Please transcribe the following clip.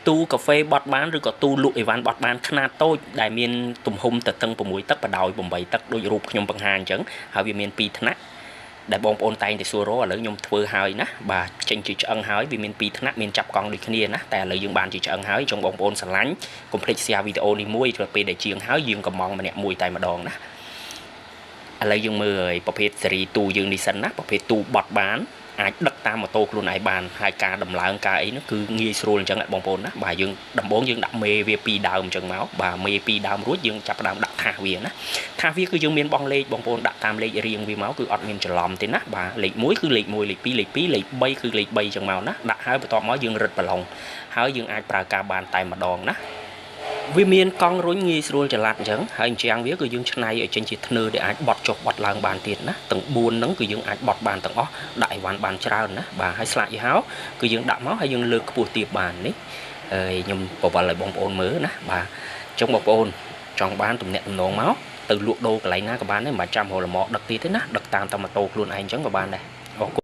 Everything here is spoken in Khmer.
ទូកាហ្វេបត់បានឬក៏ទូលក់អីវ៉ាន់បត់បានខ្នាតតូចដែលមានទំហំទទឹង6ទឹកបដោយ8ទឹកដូចរូបខ្ញុំបង្ហាញអញ្ចឹងហើយវាមាន2ថ្នាក់ដែលបងប្អូនតែងតែសួររកឥឡូវខ្ញុំធ្វើហើយណាបាទចេញជាឆ្អឹងហើយវាមាន2ថ្នាក់មានចាប់កង់ដូចគ្នាណាតែឥឡូវយើងបានជាឆ្អឹងហើយចង់បងប្អូនស្រឡាញ់កុំភ្លេច share វីដេអូនេះមួយទៅពេលដែលជាងហើយយើងកំងម្នាក់មួយតែម្ដងណាឥឡូវយើងមើលឲ្យប្រភេទសេរីទូយើងនេះសិនណាប្រភេទទូបត់បានអាចដឹកតាមម៉ូតូខ្លួនឯងបានហើយការដំឡើងការអីនោះគឺងាយស្រួលអញ្ចឹងបងប្អូនណាបាទយើងដំបូងយើងដាក់មេវា2ដើមអញ្ចឹងមកបាទមេ2ដើមរួចយើងចាប់ផ្ដើមដាក់ថាសវាណាថាសវាគឺយើងមានបងលេខបងប្អូនដាក់តាមលេខរៀងវាមកគឺអត់មានច្រឡំទេណាបាទលេខ1គឺលេខ1លេខ2លេខ2លេខ3គឺលេខ3អញ្ចឹងមកណាដាក់ហើយបន្ទាប់មកយើងរឹតប្រឡងហើយយើងអាចប្រើការបានតែម្ដងណាវាមានកង់រុញងាយស្រួលចល័តអញ្ចឹងហើយអញ្ចឹងវាគឺយើងឆ្នៃឲ្យចេញជាធ្នើដែលអាចបត់ចុះបត់ឡើងបានទៀតណាទាំង4ហ្នឹងគឺយើងអាចបត់បានទាំងអស់ដាក់អីវ៉ាន់បានច្រើនណាបាទហើយស្លាកយីហោគឺយើងដាក់មកហើយយើងលើកខ្ពស់ទាបបាននេះហើយខ្ញុំបវលឲ្យបងប្អូនមើលណាបាទអញ្ចឹងបងប្អូនចង់បានទំនាក់ទំនងមកទៅលក់ដូរកន្លែងណាក៏បានដែរមិនបាច់ចាំរកលម៉កដឹកទៀតទេណាដឹកតាមតែម៉ូតូខ្លួនឯងអញ្ចឹងក៏បានដែរអរគុណ។